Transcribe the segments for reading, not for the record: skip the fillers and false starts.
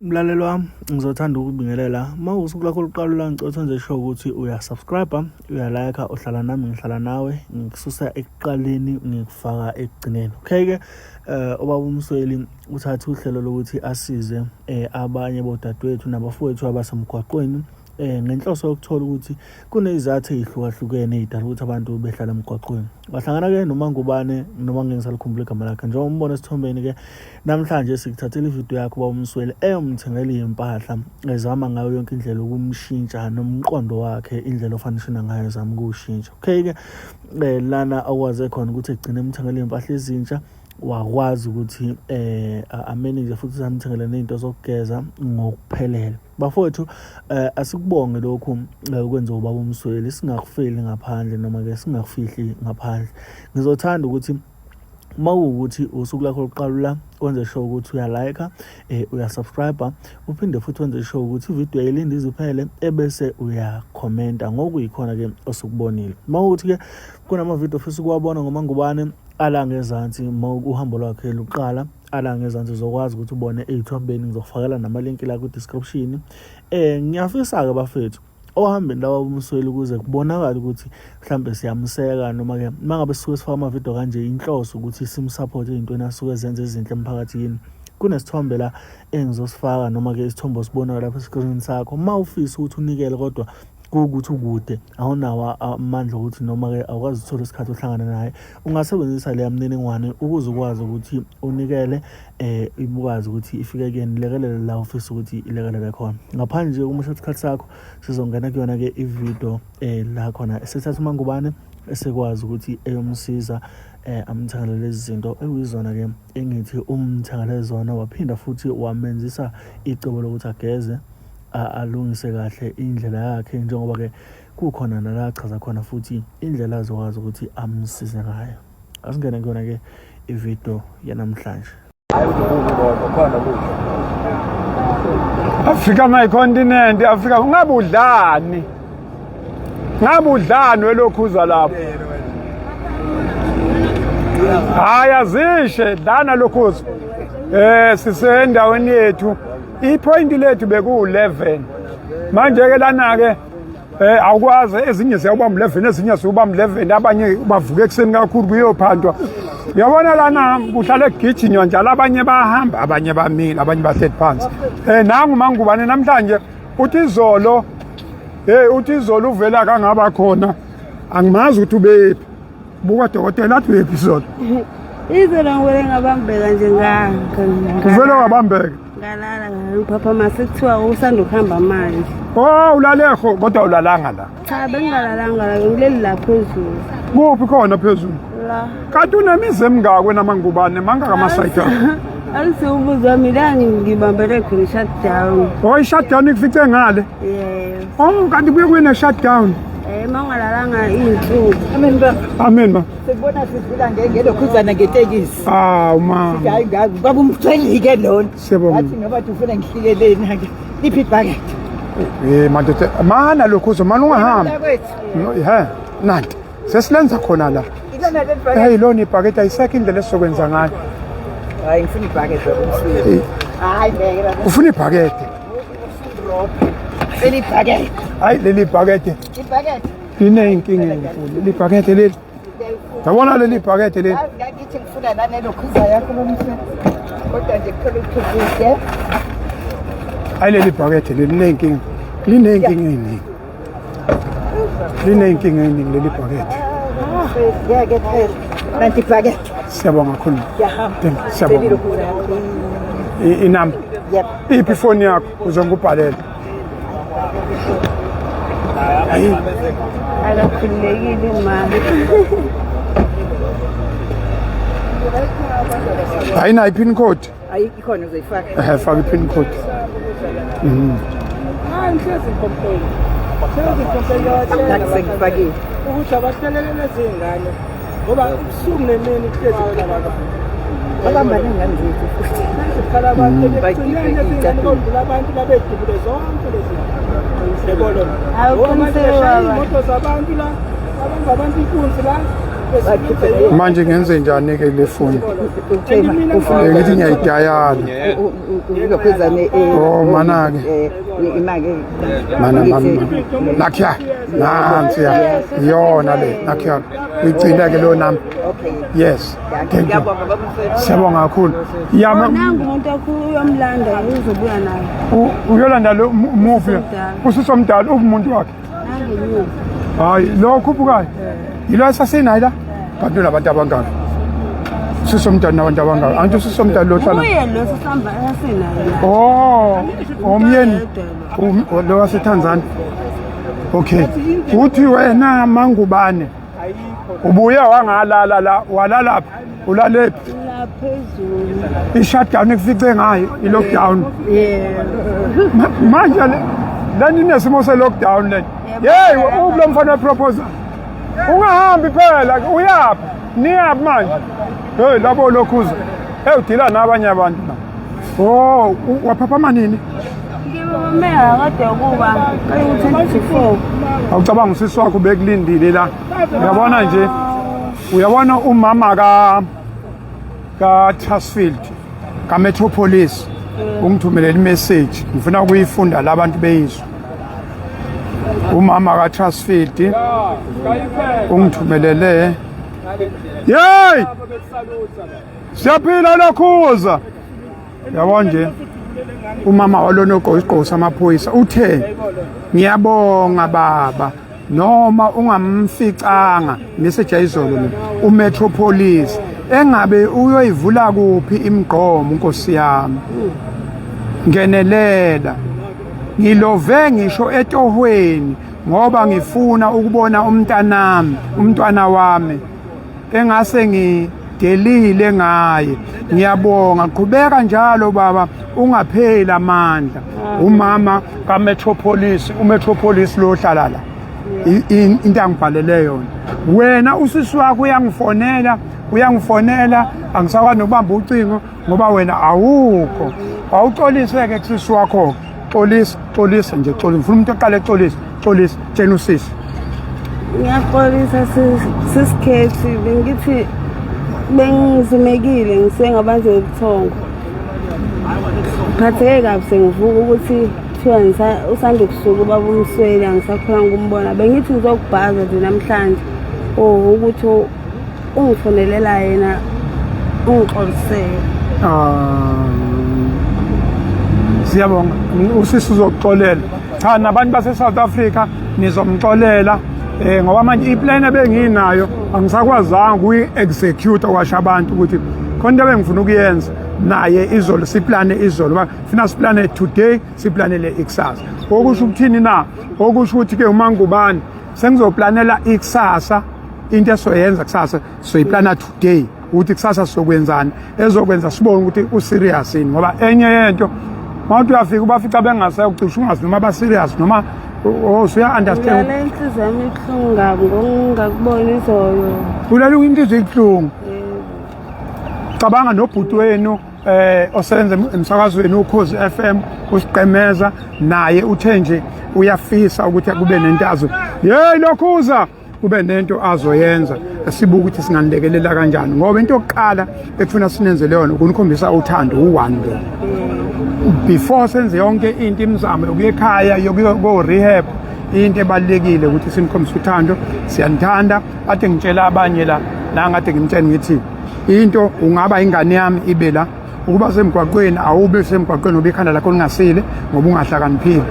Mlaleli wami, ngizothanda ukubingelela. Uma usuku lwakho luqala la, ngicela wenze sure ukuthi uyasubscribe, uyalike, uhlala nami ngihlala nawe, ngikususa ekuqaleni ngikufaka ekugcineni. Okay-ke, ubaba uMsweli uthatha uhlelo lokuthi asize abanye bodadewethu nabafowethu abasemgwaqweni ngenhloso yokuthola ukuthi kunezizathu ey'hlukahlukene ey'dala ukuthi abantu behlale emgwaqweni. Wahlangana-ke noma ngubane noma ngeke ngisalikhumbula igama lakhe. Njengoba umbona esithombeni-ke namhlanje sikuthathela ividiyo yakhe ubaba uMsweli eyomthengela iy'mpahla ezama ngayo yonke indlela ukumshintsha nomqondo wakhe indlela ofanishina ngayo ezama ukuwushintsha. Okay-ke lana akwaze khona ukuthi egcine emthengela iy'mpahla ezintsha wakwazi ukuthi amenenje futhi samthengele ney'nto zokugeza ngokuphelele. Bafowethu asikubonge lokhu okwenziwa ubaba uMsweli, singakufeli ngaphandle noma ke singakufihli ngaphandle. Ngizothanda ukuthi uma kuwukuthi usuku lakho lokuqala la wenze sure ukuthi uyalike, uyasubscribe, uphinde futhi wenze sure ukuthi ividiyo ayilindi iziphele ebese uyakhomenta ngokuyikhona ke osukubonile. Uma kuwukuthi ke kunamavidiyo ofisa ukuwabona ngoMangubane ala ngezansi uma uhambo lwakhe luqala ala ngezansi uzokwazi ukuthi ubone ey'thombeni, ngizokufakela namalinki la kwi-description. Ngiyafisa-ke bafethu ohambeni lawa uMsweli ukuze kubonakale ukuthi mhlambe siyamseka noma-ke uma ngabe sisuke sifaka amavidiyo kanje inhloso ukuthi simsaphote ey'ntweni asuke ezenza ezinhle emphakathini. Kunesithombe la engizosifaka noma-ke isithombe osibonayo lapha eskrinini sakho, uma ufisa ukuthi unikele kodwa kuwukuthi ukude awunawo amandla okuthi noma-ke awukwazi ukuthola isikhathi ohlangana naye, ungasebenzisa leya mniningwane ukuze ukwazi ukuthi unikele ikwazi ukuthi ifike kuyena ilekelele la ufisa ukuthi ilekelele khona. Ngaphandle nje ukumosha isikhathi sakho, sizongena kuyona-ke ividiyo la khona esethatha uMangubane esekwazi ukuthi eyomsiza amthengele lezi zinto ekuyizona-ke engithi umthengele zona, waphinda futhi wamenzisa icebo lokuthi ageze alungise kahle indlela yakhe njengoba-ke kukhona nala achaza khona futhi indlela azokwazi ukuthi amsize ngayo. Asingene kuyona-ke ividiyo yanamhlanje. Africa my continent, Africa ungabe udlani? Ngabe udlani welokhuza lapho? Hayi azishe dlana lokhuza. Sisendaweni yethu. Ipoint lethu beku-11. Manje ke lana ke awukwazi ezinye ziyawubamba 11 ezinye ziwubamba 11 abanye bavuka ekuseni kakhulu kuyophandwa. Uyabona lana kuhlale kugijinywa njalo abanye bayahamba abanye bamile abanye bahleli phansi. Nangu Mangubane namhlanje uthi izolo uthi izolo uvela kangaba khona angimazi ukuthi ubephi. Buka dokotela athi uyephi izolo. Izolo ngivele ngabambeka nje Uvele wabambeka. Ngalala ngiphaphama sekuthiwa usanda ukuhamba manje. Oh ulaleho kodwa ulalanga la. Cha bengingalalanga la ngileli la phezulu. Kuphi khona phezulu? La. Kanti unemizi emingaka wena Mangubane mangaka ama-site akho? Angisiwubuza wami la ngibambele khona i-shutdown. Oh i-shutdown ikufice ngale? Yes. Oh kanti kuye kuye ne-shutdown. Mangalalanga iy'nsuku. Amen baba. Amen ma. Sikubona sidlula ngelokhuzana ngetekisi. Awu ma. Sithi hayi ngazi baba umthwelike lona. Siyabonga. Wathi ngoba ufuna ngihlikeleni ke. Liphi ibhakede? Madoda mana lokhuzo mana ungahambi. Mntakwethu. He nanti. Sesilenza khona la. Ilona leli bhakede. Hey lona ibhakede ayisekho indlela esizokwenza ngayo. Hayi ngifuna ibhakede baba umsweli. Hayi ngeke baba. Ufuna ibhakede. Leli bhakede. Hayi leli bhakede. Ibhakede. Lineyinkinga enkulu. Leli bhakede leli. Yabona leli bhakede leli. Yazi ngakithi ngifuna nalelo khuza yakho bomsweli. Kodwa nje kuthola ukuthi kude. Hayi leli bhakede leli lineyinkinga. Lineyinkinga eziningi. Lineyinkinga eziningi leli bhakede. Ngeke phela. Nanti ibhakede. Siyabonga kakhulu. Ngiyahamba. Thank you. Siyabonga. Leli khuza yakho. Inamba. Yep. Iphi ifoni yakho uzongibhalela. Hayi. Akakhululekile mama. Ayinayo i-pin code. Ayi ikhona uzoyifaka. Faka i-pin code. Hayi ngihlezi ngicomplain. Hlezi ngicomplain Ngathi sengifakile. ukuthi abahlelele lezingane ngoba ubusuku nemini kuhlezi kukhala abantu. Babamba nengane zethu futhi. Hlezi kukhala abantu ekugcineni lezingane Bayidibhe kodlula abantu babedubule zonke lezi zinto. Yebo lona. Awuqiniseke Ngoba manje beshaya baba. iy'moto zabantu la, babamba abantu inkunzi la. Manje ngenze njani ke le foni? Ngithi ngiyayidayala. Uzokhuzane Oh mana-ke. Imake. Mana mana. Nakhiya. Nansi ya. Iyona le nakhiya. Uyigcine ke lo nami. Okay. Yes. Thank you. Ngiyabonga baba Msweli. Siyabonga kakhulu. Ya ma- Nangu umuntu wakho uyomlanda uzobuya naye. Uyolanda lo mufi. Usisomdala. Usisomdala umuntu wakhe. Nangenyuka. Hayi lo khuphukayo. Yilo asasenayo la. Kanti unabantu abangaka. Usisomdala nabantu abangaka. Anti usisomdala lo hlala. Uye lo sisamba asinaye la. Oh, omyeni lo waseTanzania. Okay. Uthi wena mangubane ubuye wangalala la walala phi? Ulale phi? La phezulu. I-shutdown ekufice ngayo i-lockdown. Yeah. Manje lani nesimo se-lockdown leni. Hey, uphi lo mfana we-proposal? Ungahambi phela, uyaphi? Niyaphi manje? Hey, labo lokhuza. Hey, udila nabanye abantu la. Oh, waphaphama nini? Ngibamela kade kuba kayi-24. Awucabanga usisi wakho bekulindile la. Uyabona nje? Uyabona umama ka ka Trustfield ka Metropolis ungithumelela imessage ngifuna ukuyifunda labantu beyizwe. Umama ka Trustfield ungithumelele. Yey! Siyaphila lokhuza. Yabo nje umama walona ogqoke isigqoko samaphoyisa uthe ngiyabonga baba noma ungamficanga message ayizolo le uMetropolis engabe uyoyivula kuphi imigqomo nkosi yami ngenelela ngilove ngisho etohweni ngoba ngifuna ukubona umntanami umntwana wami engase ngidelile ngaye ngiyabonga qhubeka njalo baba ungapheli amandla umama kaMetropolis uMetropolis lo hlala la into angibhalele yona wena usisi wakho uyangifonela uyangifonela angisakwazi nokubamba ucingo ngoba wena awukho awuxolise-ke kusisi wakho xolisa xolisa nje xolisa ngifuna umuntu oqale exolisa xolisa tshena usisi Ngiyaxolisa sisikhethi bengithi bengizumekile ngisuke ngabanjwe ubuthongo. Ngiphatheke kabi sengivuka ukuthi kuthiwa usanda kusuka ubaba uMsweli angisakhonanga ukumbona. Bengithi ngizokubhaza nje namhlanje oh ukuthi ungifonelela yena ungixolisele. Ah, siyabonga usisi uzokuxolela cha nabantu base-South Africa nizomxolela eh ngoba manje iplan ebenginayo angisakwazanga ukuyi-execute kwasho abantu ukuthi khona into ebengifuna ukuyenza naye izolo siplane izolo uba funa siplane today siplanele ikusasa okusho ukuthini na okusho ukuthi-ke uma ngubani sengizoplanela ikusasa into esoyenza kusasa soyiplana today ukuthi kusasa sizokwenzani ezokwenza sibone ukuthi userious yini ngoba enye yento mawuthi uyafika ubafica bengasekho cishe ungazi noma ba-serious noma oh usuya-understand Ulala inhliziyo yami ibuhlungu kabi ngokungakuboni izolo. Ulala inhliziyo ibuhlungu. Cabanga nobhuti wenu osebenza emsakazweni ukhozi FM usiqemeza naye uthe nje uyafisa ukuthi kube nento azo. Hey lokhuza kube nento azoyenza sibuke ukuthi singanilekelela kanjani ngoba into yokuqala ekufuna sinenzele yona ukunikhombisa uthando u-one lo before senze yonke into imizamo yokuya ekhaya yokuya ko-rehab into ebalulekile ukuthi sinikhombise uthando siyanithanda ade ngitshela abanye la la ngade ngimtshela ngithi into ungaba ingane yami ibe la ukuba semgwaqweni awube semgwaqweni ngoba ikhanda lakho lingasile ngoba ungahlakaniphile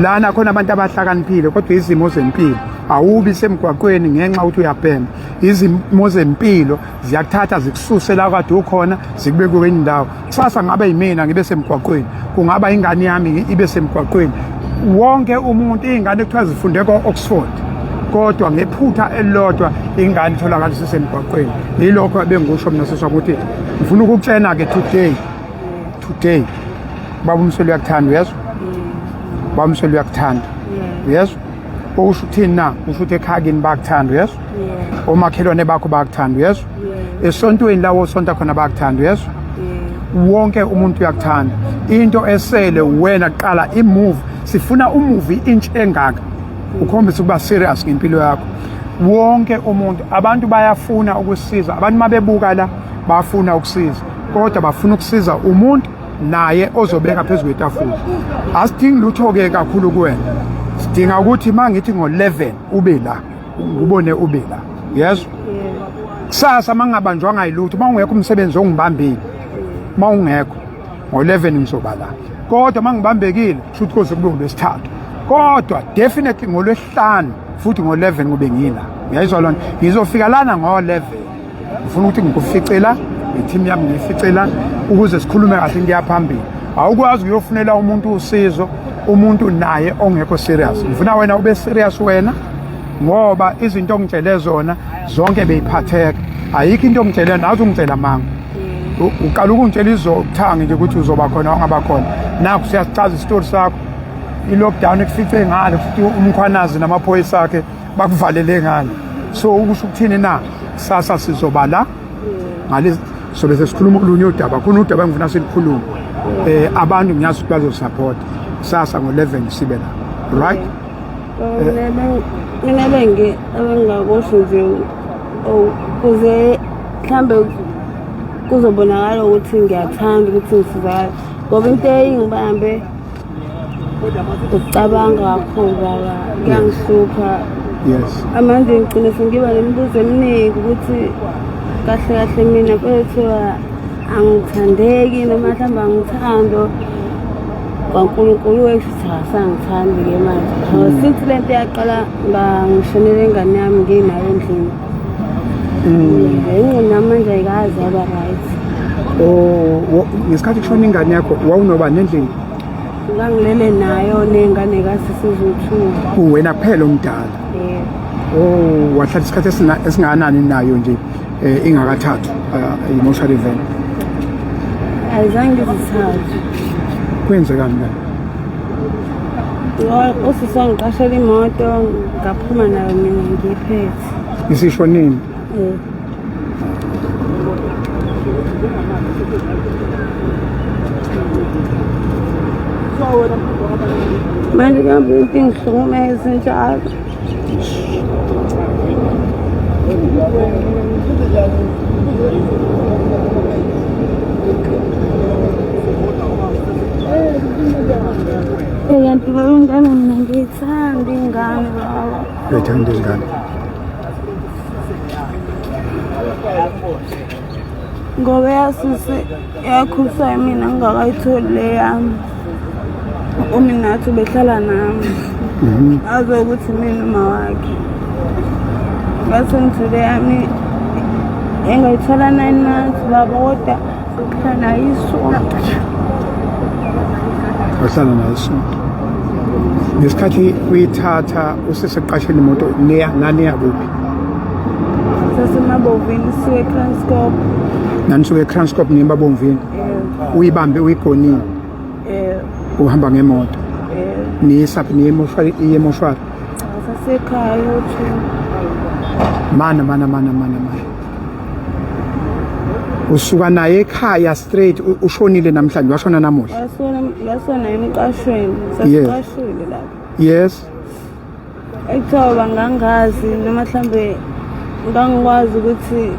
lana khona abantu abahlakaniphile kodwa izimo zempilo awubi semgwaqweni ngenxa ukuthi uyabhema izimo zempilo ziyakuthatha zikususe la kade ukhona zikubeke kwenye indawo kusasa ngabe yimina ngibe semgwaqweni kungaba ingane yami ibe semgwaqweni wonke umuntu iy'ngane kuthiwa zifunde ko-Oxford kodwa ngephutha elilodwa ingane itholakala isesemgwaqweni yilokho ebengikusho mina siswa ukuthi ngifuna ukukutshena-ke today today baba umsweli uyakuthanda uyezwa baba umsweli uyakuthanda uyezwa okusho ukuthini na kusho ukuthi ekhaya kini bayakuthanda uyezwa omakhelwane bakho bayakuthanda uyezwa esontweni lawo osonta khona bayakuthanda uyezwa wonke umuntu uyakuthanda into esele wena qala imove sifuna umuvi inch engaka ukhombise ukuba serious ngempilo yakho. Wonke umuntu, abantu bayafuna ukusiza, abantu mabebuka la bafuna ukusiza, kodwa bafuna ukusiza umuntu naye ozobeka phezu kwetafula. Asidingi lutho-ke kakhulu kuwena, sidinga ukuthi uma ngithi ngo-11 ube la, ngubone ube la, yezwa? Kusasa uma ngingabanjwanga yilutho, uma ungekho umsebenzi ongibambile, uma ungekho ngo-11 ngizoba la, kodwa uma ngibambekile kusho ukuthi koze kube ngolwesithathu, kodwa definitely ngolwesihlanu futhi ngo-11 kube ngila. Uyayizwa lona? Ngizofika lana ngo-11, ngifuna ukuthi ngikuficela ne-team yami, ngiyificela ukuze sikhulume kahle into yaphambili. Awukwazi ukuyofunela umuntu usizo, umuntu naye ongekho serious. Ngifuna wena ube serious wena, ngoba izinto ongitshele zona zonke beyiphatheka, ayikho into ongitshele nazi ungitshela manga. Uqala ukungitshela izothangi nje ukuthi uzoba khona ongaba khona. Nakho siyasichaza isitori sakho, i-lockdown ekufice ngale, futhi uMkhwanazi namaphoyisa akhe bakuvalele ngale. So ukusho ukuthini na? Kusasa sizoba la ngale, sobe sesikhuluma olunye udaba, khona udaba engifuna silikhulume. Abantu ngiyazi ukuthi bazosupport. Kusasa ngo-11 sibe la, right? Mina bengingakusho nje kuze mhlambe kuzobonakala ukuthi ngiyathanda ukuthi ngisizakale, ngoba into eyingibambe ukucabanga kakhulu baba, kuyangihlupha. Manje ngigcine sengiba nemibuzo eminingi ukuthi kahle kahle mina mfethu angithandeki, noma mhlawumbe angithando kwaNkulunkulu wethu akasangithandi-ke manje. Since le nto yaqala ngangishonela ingane yami nginayo endlini. Ingqondo yami manje ayikaze yaba right. Oh, ngesikhathi kushona ingane yakho wawunobani endlini? Ngangilele nayo ney'ngane kasisi eziwu-two. Uwena kuphela omdala? Yebo. Oh, wahlala isikhathi esingakanani nayo nje ingakathathwa emoshali vele? Ayizange izithathe. Kwenzekani la? Usisi wangiqashela imoto, ngaphuma nayo mina ngiyiphethe. Isishonile? Manje kuhambe into ingihlukumeze njalo. Kanti baba ingane mina ngiyithanda ingane baba. Uyayithanda ingane? Ngoba yasisi yakhuliswa yimina ngingakayitholi le yami. Uminathi ubehlala nami. Azi ukuthi mina uma wakhe. Ngase ngithole yami engayithola 9 months baba, kodwa ngihlala nayo isonto. Wahlala nayo isonto. Ngesikhathi uyithatha useseqashela imoto, niya naniya kuphi? Sasemabovini siwe eKranskop. Nanisuke eKranskop niye eMabomvini? Uyibambe uyigonile? Uhamba ngemoto? Niyisaphi, niye emoshwari, iye emoshwari? Sasekhaya uthi. Mana mana mana mana mana. Usuka naye ekhaya straight, ushonile namhlanje, washona namuhla? Yasona emqashweni, sasiqashile lapho. Ekuthiwa ngangazi noma mhlambe ngangikwazi ukuthi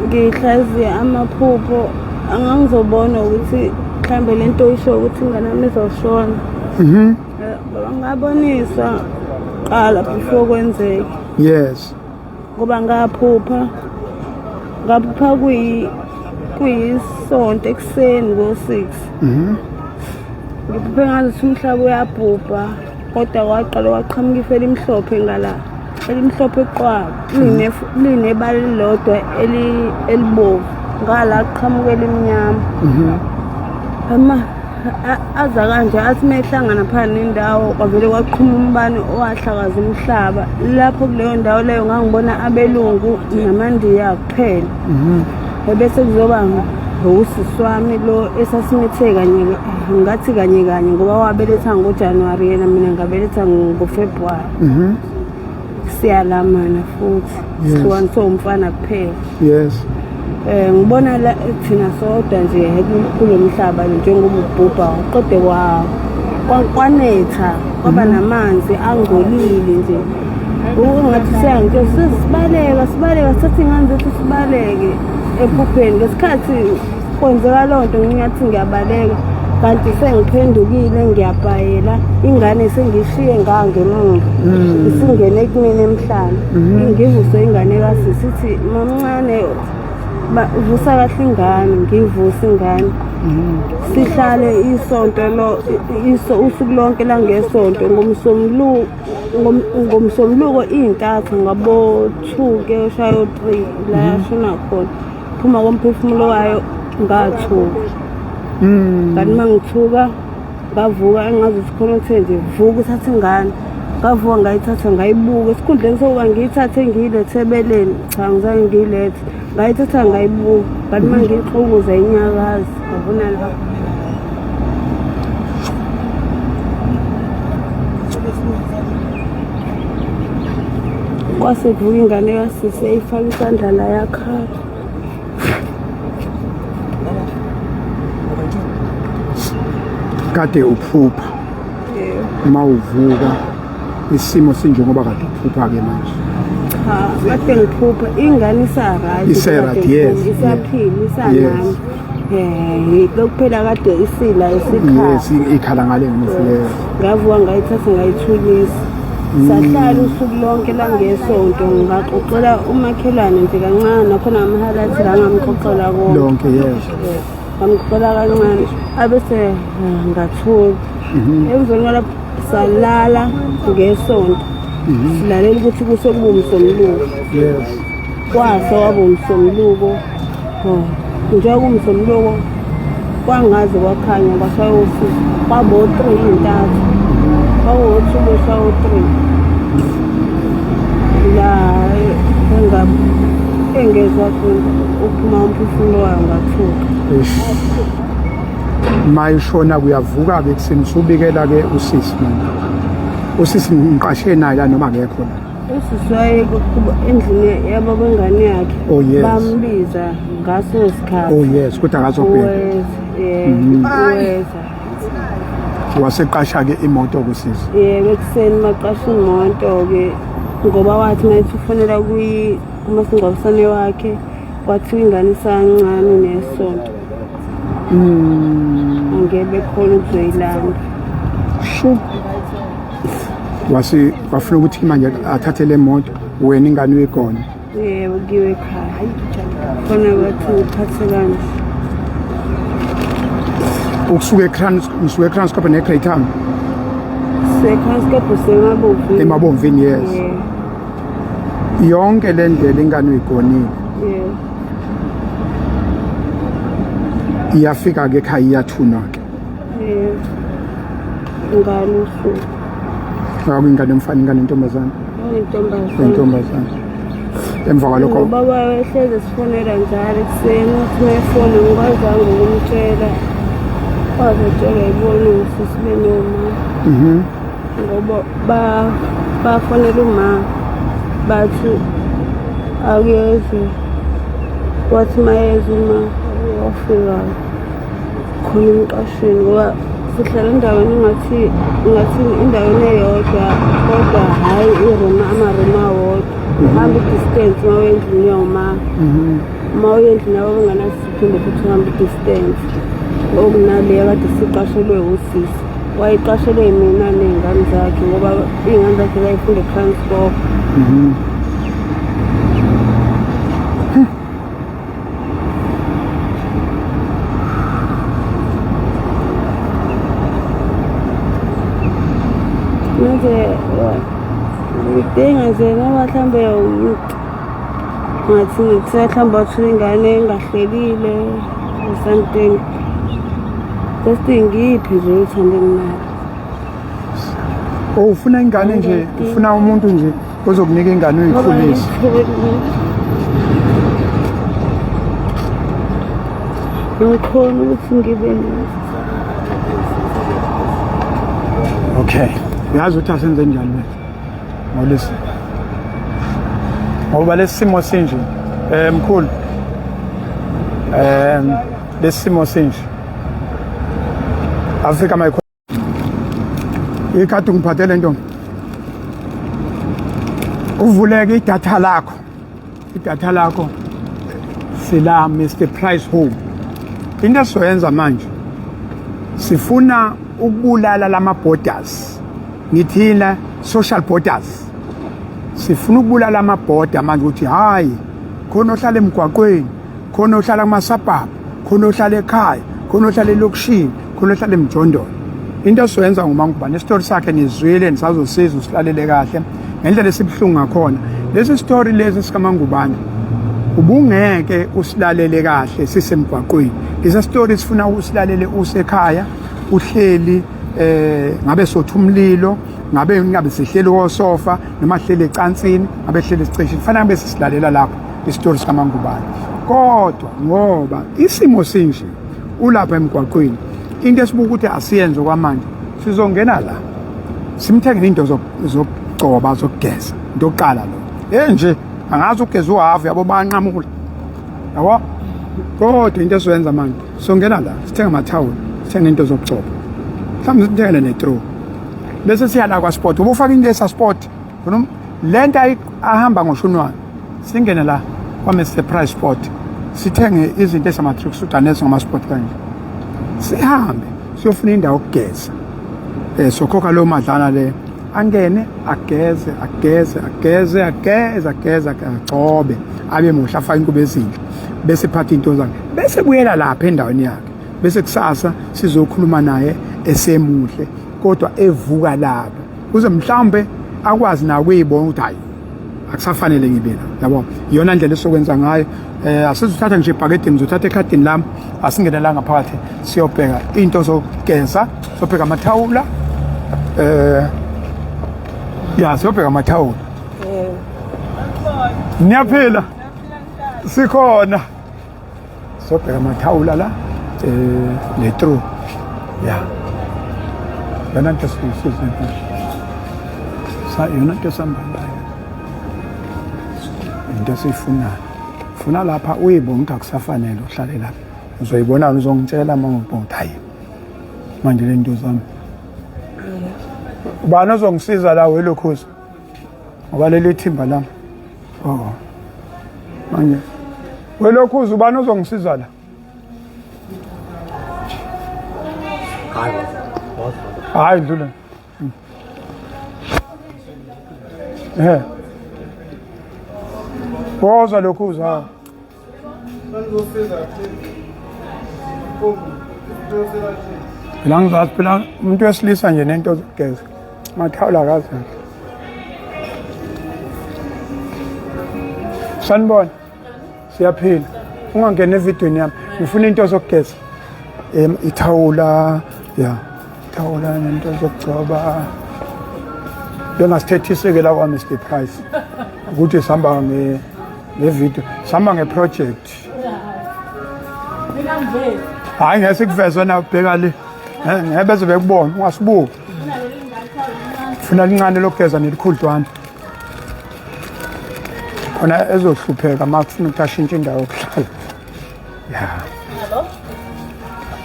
ngihlaziye amaphupho, angangizobona ukuthi mhlambe le nto isho ukuthi ingane yami izoshona. Baba ngaboniswa qala before kwenzeke. Ngoba ngaphupha kuyisonto ekuseni ngo-6. Ngiphuphe ngathi umhlaba uyabhubha, kodwa kwaqala kwaqhamuka ifu elimhlophe ngala, elimhlophe qwa, linebala elilodwa elibovu, ngala qhamuka elimnyama. Ama aza kanje athi uma ehlangana phakathi nendawo kwavele kwaqhuma umbani owahlakaza umhlaba. Lapho kuleyo ndawo leyo ngangibona abelungu namaNdiya kuphela. Ebese kuzoba usisi wami lo esasimithe kanye, ngathi kanye kanye, ngoba wabeletha ngoJanuwari yena, mina ngabeletha ngoFebruwari. Siyalamana futhi sihlukaniswe umfana kuphela. Ngibona la thina sodwa nje kulo mhlaba njengoba ubhubha uqede kwanetha kwaba namanzi angcolile nje. Ungathi siyangitshela sesibaleka sibaleka sithathe iy'ngane zethu sibaleke ephupheni ngesikhathi kwenzeka loo nto ngingathi ngiyabaleka kanti sengiphendukile ngiyabhayela ingane sengiyishiye ngangemuva mm. isingene kumina emhlane mm-hmm. ngivuse ingane kasisi ithi mamncane vusa kahle ingane ngiyivuse ingane mm-hmm. sihlale isonto lo iso usuku lonke langesonto ngomsombuluko ngomsombuluko iy'ntatha ngabo-two ke ushayo three la mm-hmm. yashona khona phuma komphefumulo wayo ngathuka mm. kanti uma ngithuka ngavuka engazi ukuthi khona othe nje vuka uthathe ingane ngavuka ngayithatha ngayibuka esikhundleni sokuba ngiyithathe ngiyilethe ebeleni cha ngizange ngiyilethe ngayithatha ngayibuka kanti uma ngiyixukuza inyakazi ngabona la Kwase kuvuka ingane kasisi eyifaka isandla la yakhala. Kade uphupha. Uma uvuka isimo sinjengoba kade uphupha-ke manje. Cha, kade ngiphupha ingane isa-right. Ise-right, yes. Isaphila, isanami. Eh, kuphela kade isila isikhala. Yes, ikhala ngale ngemuva. Yes. Ngavuka ngayithatha ngayithulisa. Sahlala usuku lonke langesonto ngaxoxela umakhelwane nje kancane nakhona amahalathi la ngamxoxela konke. Lonke, yes. Ngamxoxela kancane abese eh, ngathula. Emveni kwalapho salala ngesonto. Silalela ukuthi kusekuwumsombuluko. Yes. Kwase waba umsombuluko. Oh, njengoba kumsombuluko kwangaze kwakhanya kwashaya usuku kwaba o-three iy'ntathu kwakuwo-two kushaya o-three la engezwa uphuma umphefumulo wayo ngathuka Eish. Mayishona kuyavuka-ke ekuseni usubikela-ke usisi manje. Usisi ngiqashe naye la noma akekho la. Usisi waye endlini yabo kwengane yakhe. Oh, yes. Bambiza ngaso sikhathi. Oh yes, kodwa akazobheka. Weza, yebo, weza. Waseqasha-ke imoto kusisi. Yebo, ekuseni maqasha imoto-ke ngoba wathi mayethi ufonela kumasingcwabisane wakhe kwathiwa ingane isancane nesonto. Angeke bekhona ukuzoyilanda. Shu. Wase wafuna ukuthi manje athathe le moto wena ingane uyigone. Yebo, kuyiwe ekhaya. Khona kwathi ngiphathe kanje. Ukusuka eCrans ngisuka eKranskop neGreytown. SeKranskop semabomvini. Emabomvini yes. Yeah. Yonke le ndlela ingane uyigonile. Yeah. Iyafika ke ekhaya iyathunwa ke. Yeah. Ngalo usuku. Ngakho ingane yomfana ingane yentombazane. Intombazane. Intombazane. Emva kwalokho Ubaba wehleze sifonela njalo ekuseni uthi mayefona ngikwazanga ukumtshela. Wazotshelwa yibona usisi benoma. Ngoba ba bafonela uma bathi akeze wathi mayeza uma wafika khona emqashweni ngoba sihlala endaweni engathi ngathi endaweni eyodwa kodwa hhayi iroom amaroom awodwa uhamba i-distance uma uya endlini yoma uma uya endlini yabo benganasiphinde futhi uhambe i-distance okunaleyo kade siqashelwe usisi wayeqashelwe mina ney'ngane zakhe ngoba iy'ngane zakhe zayifunda e-transport. Manje ngidinga nje noma mhlambe ngathi ngithe mhlawumbe wathola ingane engahlelile or something. Just ngiyiphi nje uthando enginalo. Oh ufuna ingane nje, ufuna umuntu nje ozokunika ingane uyikhulise. Ngikhona ukuthi ngibe nazo. Okay. Uyazi ukuthi asenze njani wena? Ngolesi. Ngoba lesi simo sinje. Eh mkhulu. Eh lesi simo sinje. Africa my Ikhadi ngiphathele ntombi. Uvuleke idatha lakho. Idatha lakho sila Mr Price Home. Into esizoyenza manje sifuna ukubulala lama borders. Ngithina social borders. Sifuna ukubulala ama border manje ukuthi hayi khona ohlala emgwaqweni, khona ohlala kumasabhabhu, khona ohlala ekhaya, khona ohlala elokishini, khona ohlala emjondolo. Into esizoyenza nguMangubane isitori sakhe nizwile nisazosiza usilalele kahle ngendlela esibuhlungu ngakhona. Lesi story lesi sikaMangubane ubungeke usilalele kahle sisemgwaqweni. Lesi story sifuna usilalele usekhaya uhleli ngabe sotha umlilo ngabe ngabe sihleli kosofa noma sihleli ecansini ngabe sihleli esiceshini kufanele ngabe sisilalela lapho isitori sikaMangubane. Kodwa ngoba isimo sinje ulapha emgwaqweni into esibuka ukuthi asiyenze kwamanje sizongena la simthengele into zokugcoba zokugeza into yokuqala lo enje angazi ukugeza uhafu yabo banqamula yabo kodwa into esizoyenza manje songena la sithenga amathawula sithenge into zokugcoba mhlawumbe sithengele ne-tro bese siya la kwasport ubufaka into esa-sport le nto ahamba ngoshunwane singene la kwa-Mr Price Sport sithenge izinto ezama-tracksuit nezingama-sport kanje sihambe siyofuna indawo yokugeza um sokhokha leyo madlana le angene ageze ageze ageze ageze ageze agcobe abe muhle afake inkubo ezinhle bese phatha into zakhe bese buyela lapha endaweni yakhe bese kusasa sizokhuluma naye esemuhle kodwa evuka lapha kuze mhlawumbe akwazi nawo kuyibona ukuthi hayi akusafanele ngibe la yabo iyona ndlela esokwenza ngayo eh asizothatha nje ibhakede ngizothatha ekhadini lami asingene la ngaphakathi siyobheka into zokugeza siyobheka amathawula eh ya siyobheka amathawula niyaphila sikhona sobheka amathawula la eh le true ya yona nto sisize sa yona nto sambambayo into esiyifunayo funa lapha uyibona ukuthi akusafanele uhlale lapha uzoyibona uzongitshela uma ngibona ukuthi hayi manje le nto zami ubani ozongisiza la welokhuza ngoba leli thimba lami oh manje welokhuza ubani ozongisiza la hayi dlula Eh. Woza lokhuza. Phela ngizazi phela umuntu wesilisa nje nento zokugeza. Mathawula akazi. Sanibona. Siyaphila. Ungangena evidweni yami. Ngifuna into zokugeza. Ithawula ya. Ithawula nento zokugcoba. Bengasithethisi-ke la kwa Mr Price ukuthi sihamba nge ngevideo sihamba ngeproject. Hayi ngeke sikuvezwe na ubheka le. Ngeke beze bekubona ungasibuki. Funa lincane lokugeza nelikhudlwana. Khona ezohlupheka uma kufuna ukuthi ashintshe indawo yokuhlala. Ya.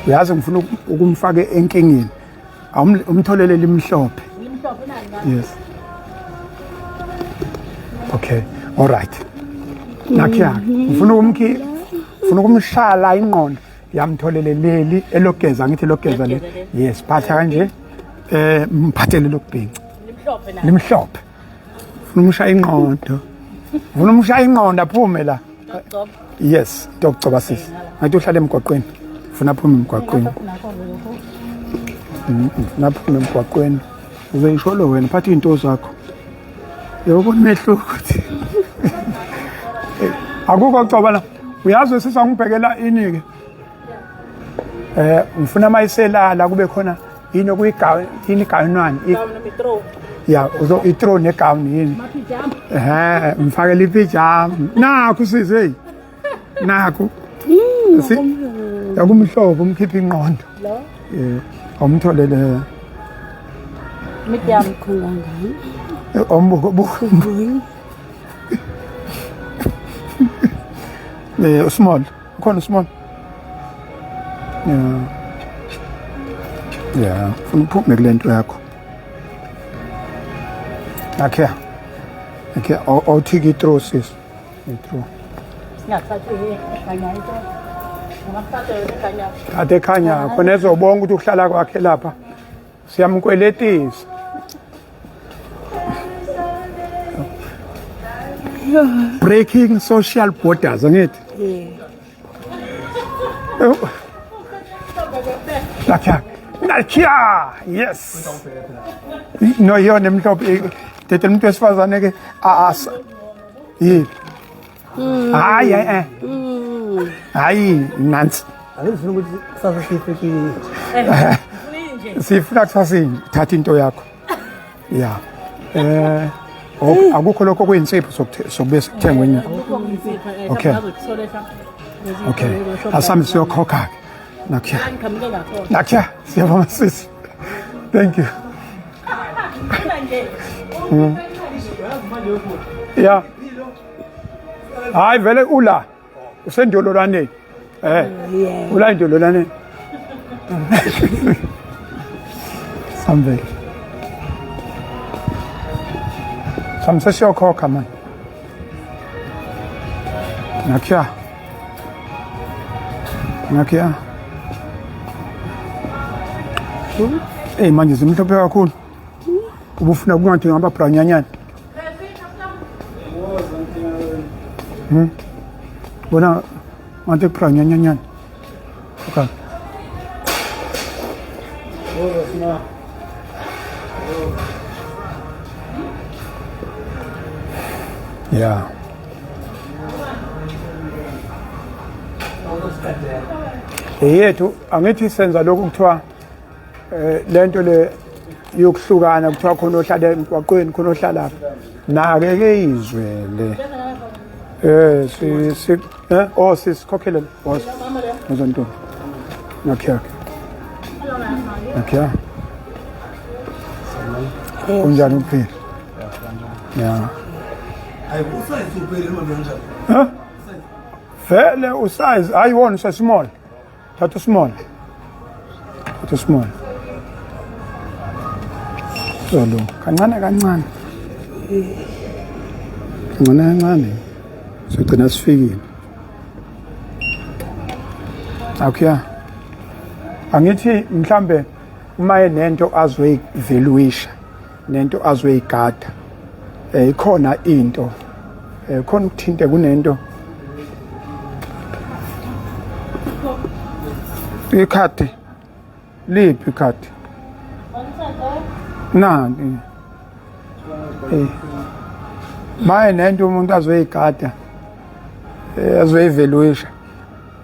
Yazi ngifuna ukumfaka enkingeni. Umtholele limhlophe. Yes. Okay. All right. Nakhiya. Ngifuna ukumkhi ngifuna ukumshala ingqondo yamtholele leli elogeza ngithi logeza le. Yes, phatha kanje. Eh mphathele lokubhinca. Limhlophe na. Limhlophe. Ufuna umshaya ingqondo. Ufuna umshaya ingqondo aphume la. Yes, into yokugcoba sisi. Ngathi uhlala emgwaqweni. Ufuna aphume emgwaqweni. Ufuna aphume emgwaqweni. Uzoyisho lo wena phatha izinto zakho. Yebo umehluko ukuthi. Akukho coba la. Uyazi sisa ngibhekela ini ke. Eh ngifuna mayiselala kube khona yini okuyigown yini igawunwani ya uzo i-throw negown yini ehe ngifakele ipijama nakhu sisi hey nakhu yakumhlobo umkhipha ingqondo eh awumtholele medium ombuko buko eh small Ukhona small. Yeah. Yeah, funa uphume kule nto yakho. Okay. Okay, awuthike i-throw sis. I-throw. Singathathi ekhanyayo into. Ungathatha yona ekhanyayo. Kade ekhanya khona ezobonga ukuthi ukuhlala kwakhe lapha siyamkweletisa. Breaking social borders angithi? Yeah. Oh. Nakya. Nakya. Yes. No yona emhlophe dede umuntu wesifazane ke asa. Yini? Hayi eh. Hayi nansi. Angifuni ukuthi kusasa sife Sifuna kusasa thatha into yakho. Yeah. Eh akukho lokho kuyinsipho sokube sikuthengwe inyama. Okay. Okay. Asambe siyokhokha ke. Nakya. Nakya. Siyabonga sisi. Thank you. Yeah. Hayi vele ula. Usendololwaneni. Eh. Ula endololwaneni. Samvele. Samse siyokhokha manje. Nakya. Nakya. Ey manje zimhlophe kakhulu. Ubufuna kungathi ngaba branyanyana. Bona ngathi branyanyana. Okay. Yeah. Yethu angithi senza lokhu kuthiwa eh lento le yokuhlukana kuthiwa khona ohlala emgwaqweni khona ohlala nake ke izwe le eh si si eh oh sisikhokhele boss ngizontombi nakhe nakhe kunjani ukuphila ya Hayi usize uphelele manje kanjani? Ha? Vele usize hayi wona usesmall. Thatha usmall. Thatha usmall. Solo kancane kancane. Kancane kancane. Sogcina sifikile. Okay. Angithi mhlambe uma enento azoyivaluisha nento azoyigada eh ikhona into eh khona ukuthinte kunento ikhadi liphi ikhadi nani eh maye nento umuntu azoyigada eh azoyivaluisha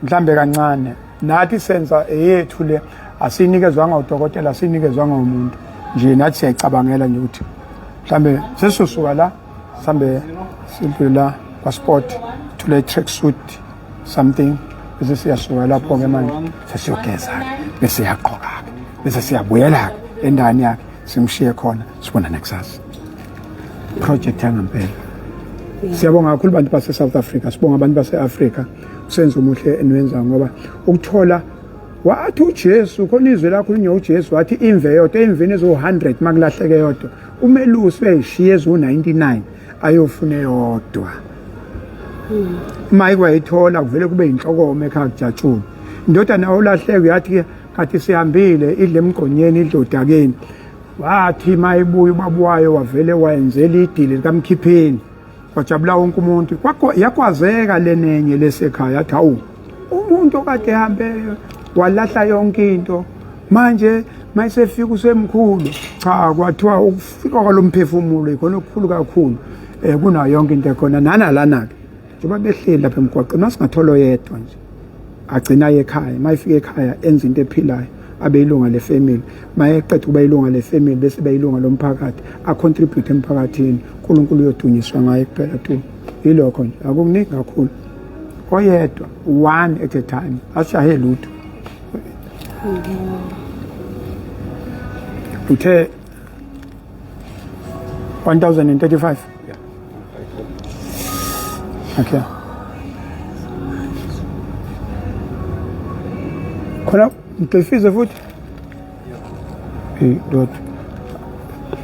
mhlambe kancane nathi senza eyethu le asinikezwanga udokotela asinikezwanga umuntu nje nathi siyayicabangela nje ukuthi mhlambe sesizosuka la sihambe sidlule la kwasport thule track suit something bese siyasuka lapho-ke manje sesiyogeza-ke bese siyagqoka-ke bese siyabuyela-ke endaweni yakhe simshiye khona sibonane kusasa project yangampela siyabonga kakhulu abantu base-South Africa sibonga abantu base-Afrika usenza omuhle eniwenza ngoba ukuthola wathi uJesu khona izwi lakhulunywa uJesu wathi imve yodwa emveni eziwu-100 makulahleke yodwa umelusi uyayishiya eziwu-99 ayofuna eyodwa uma ikwayithola kuvele kube yinhlokoma ekhaya kujatshulwa indodana olahleke uyathi kade sihambile idle emgqonyeni idle odakeni wathi uma ebuya ubaba wayo wavele wayenzela idili likamkhipheni kwajabula wonke umuntu yakwazeka lenenye lesekhaya yathi hawu umuntu okade ehambe walahla yonke into manje mayisefika usemkhulu cha kwathiwa ukufika kwalomphefumulo ikhona okukhulu kakhulu um kunayo yonke into ekhona nanalana-ke njengoba behleli lapha emgwaqeni masingathola oyedwa nje agcina aye ekhaya uma efika ekhaya enza into ephilayo abe ilunga lefamily mayeqeda ukuba ilunga lefamily bese beyilunga lomphakathi acontribute emphakathini uNkulunkulu uyodunyiswa ngaye kuphela tu yilokho nje akukuningi kakhulu oyedwa one at a time ashahe lutho uthe 1035 okay khona ngigqifize futhi hey dot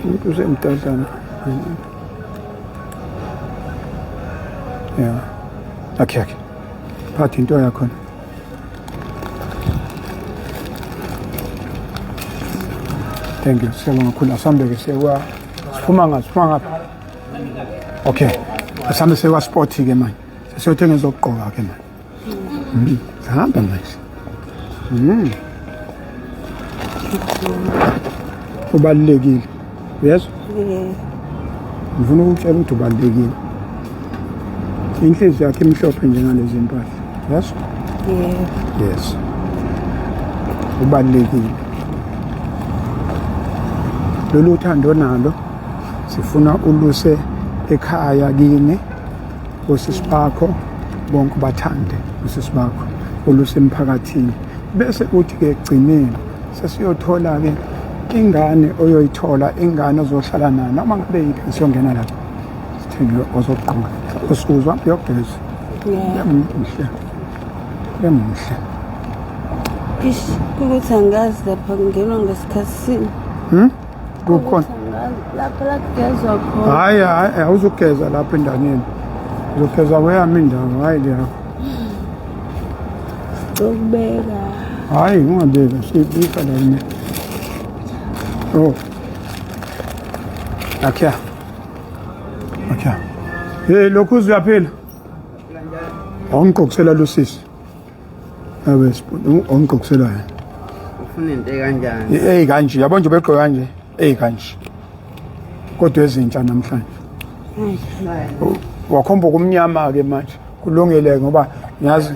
umuntu usemdadlana. Yeah. Okay, okay. Phatha into yakho. Thank you. Siyabonga kakhulu. Asambe ke siye siphuma ngaphi? Siphuma ngaphi? Okay. Asambe siye kwa sport ke manje. Sesiyothenga ezokugqoka ke manje. Sihamba manje. Ubalulekile. Uyezwa? Yeah. Ngifuna ukutshela ukuthi ubalulekile. Inhliziyo yakho imhlophe njengalezi mpahla. Yes? Yeah. Yes. Ubalulekile. Lolu thando nalo sifuna uluse ekhaya kini osisi bakho bonke bathande osisi bakho oluse emphakathini bese uthi ke ekugcineni sesiyothola ke ingane oyoyithola ingane ozohlala nayo noma ngabe yiphi siyongena lapho sithenge ozogqoka usuzwa uyogeza muhle bemuhle Ish, ukuthi angazi lapha kungenwa ngesikhathi sini. Kukhona Lapha la kugezwa khona. Hayi hayi awuzugeza lapha endaneni. Uzogeza kweyami indawo hayi le yakho. Ukubeka. Hayi ungabeka siyibika la mina. Oh. Akya. Akya. Hey lokhu uyaphila. Awungigqokisela lo sisi. Abe sibona awungigqokisela yena. Ufuna into ekanjani? Ey kanje yabo nje begqoka kanje. Ey kanje. Kodwa ezintsha namhlanje. Wakhomba kumnyama ke manje. Kulungile ngoba ngiyazi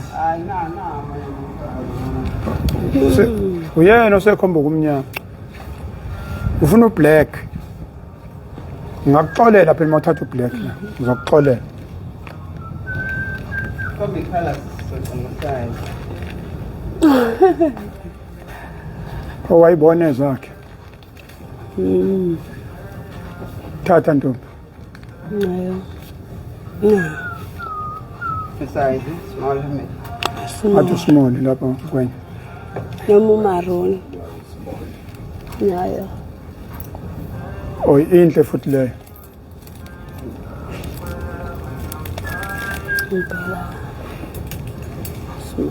uyena osekhomba kumnyama. Ufuna ublack. Ngingakuxolela phela uma uthatha ublack la. Ngizokuxolela. Kombi colors sothungusayo. Owayibona ezakhe. Thatha ntombi. Nayo. Size small helmet. Athi small lapha kwenye. Noma umaroni. Nayo. Oh inhle futhi leyo. Impela. Small.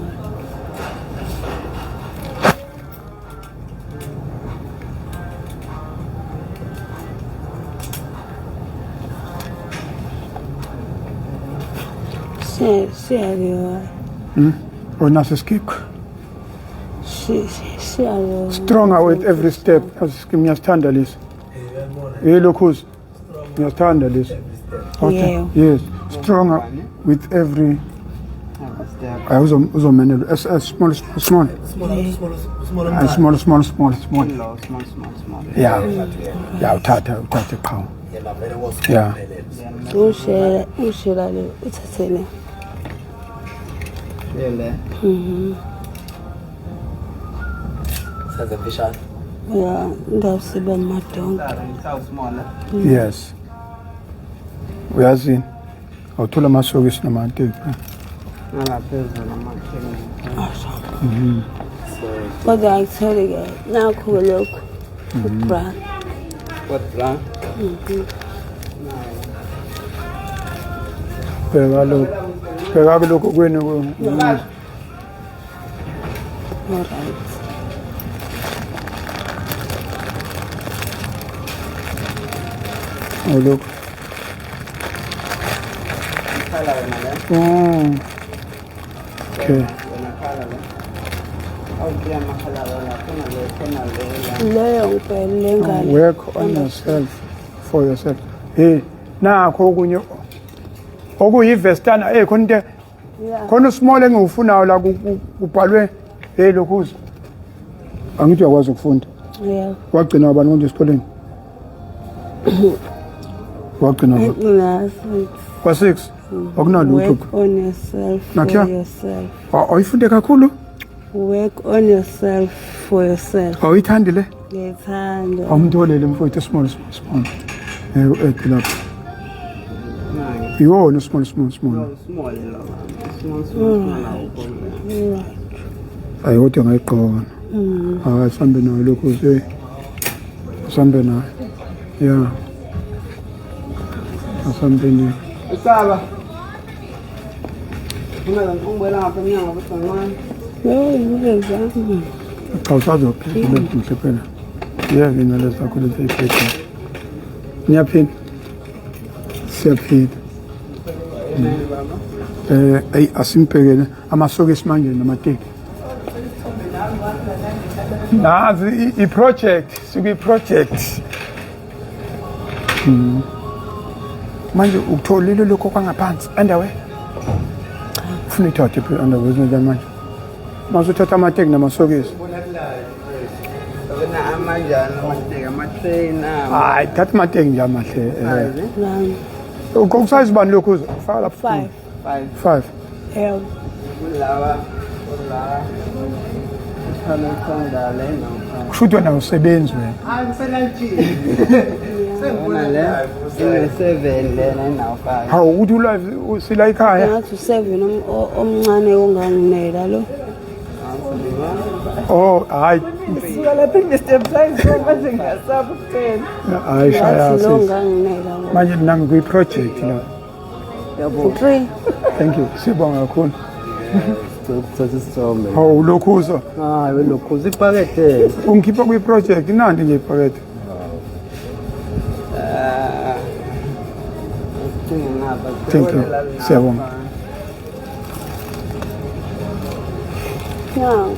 Siyaliwa. Onaso isikikho. Siyaliwa. Stronger with every step. Ngiyasithanda lesi. Yelokhuzi. Ngiyasithanda lesi. Okay. Yeah. Yes. Stronger with every Step. Ay uzomenela S S small small small. Small, small, Ay, small small small small. Low, small, small, small. Yeah. Yeah, uthatha uthathe qhawe. Yeah. Ushela ushela le uthathe le. Lele. Senze mfishane. Ya, indawo siba madonke. So small. Yes. Uyazi awuthola amasokisi namateki. Ngaphezulu amakhulu. Kodwa angitholi ke nakho ke lokhu. Ubra. What brown? Bheka lokho. Bheka lokho kwenu ku. Alright. Oh lokho. Khala wena le. Oh. Okay. Wena khala le. Awuthi amakhala la khona le khona le la. Leyo ngempela lengane. Work on yourself for yourself. Hey, nakho okunye okuyivestana eh khona into Yeah. khona usmall engiwufunayo la kubhalwe hey lokhuza. Angithi uyakwazi ukufunda. Yeah. Wagcina abantu konje esikoleni? Wagcina ba? Na six. Kwa 6. Akunalutho. Work on yourself for Nakhiya? yourself. Ayifunde kakhulu? Work on yourself for yourself. Awuyithandi le? Ngiyithanda. Awumtholele mfowethu small small small. Eh ethi lapha. Nine. Iwona small small small. No, small lo. Small, small, small awukho. Ayi kodwa ngayigqoka. Hayi sambe nayo lokhu nje. Sambe nayo. Yeah. Asambe nayo. Usaba. Ungibuyela ngapha emnyango ukuthi kancane. Yo, ngizama. Cha usazophila muhle phela. Yeke nalezi zakho lezi ey'phethe. Niyaphila? Siyaphila. Eyi asimbhekele amasokisi manje namateki. Nazi i-project, sikwi-project. Manje ukutholile lokho kwangaphansi underwear? Ufuna ithathe phela underwear zinjani manje? Mase uthatha amateki namasokisi. Wena amanjani amateki ama-trainer. Hayi, thatha amateki nje amahle. Nami. Ukusayizi bani lokhu uze? Faka lapho. 5. 5. 5. Yebo. Kulawa kulawa. Uthanda uthanda le no. Kusho ukuthi wena awusebenzi wena. Hayi ngiselantshini. Wena le ine-7 lena inawu-5. Hawu ukuthi ulive sila ekhaya. Ngathi u7 omncane onganginela lo. Oh, hayi. Suka lapha ngine-stabilize manje ngiyasaba ukuthela. Hayi shaya Ngathi lo sisi. onganginela ngo. Manje mina ngikwi-project la. 3. Thank you. Sibonga kakhulu. Ukuthatha isithombe. Hawu lokhuzo. Hayi welokhuza ipakethe. Ungikhipha kwi-project nandi nje ipakethe. Ucinge ngapha. Thank you. Siyabonga. Nangu.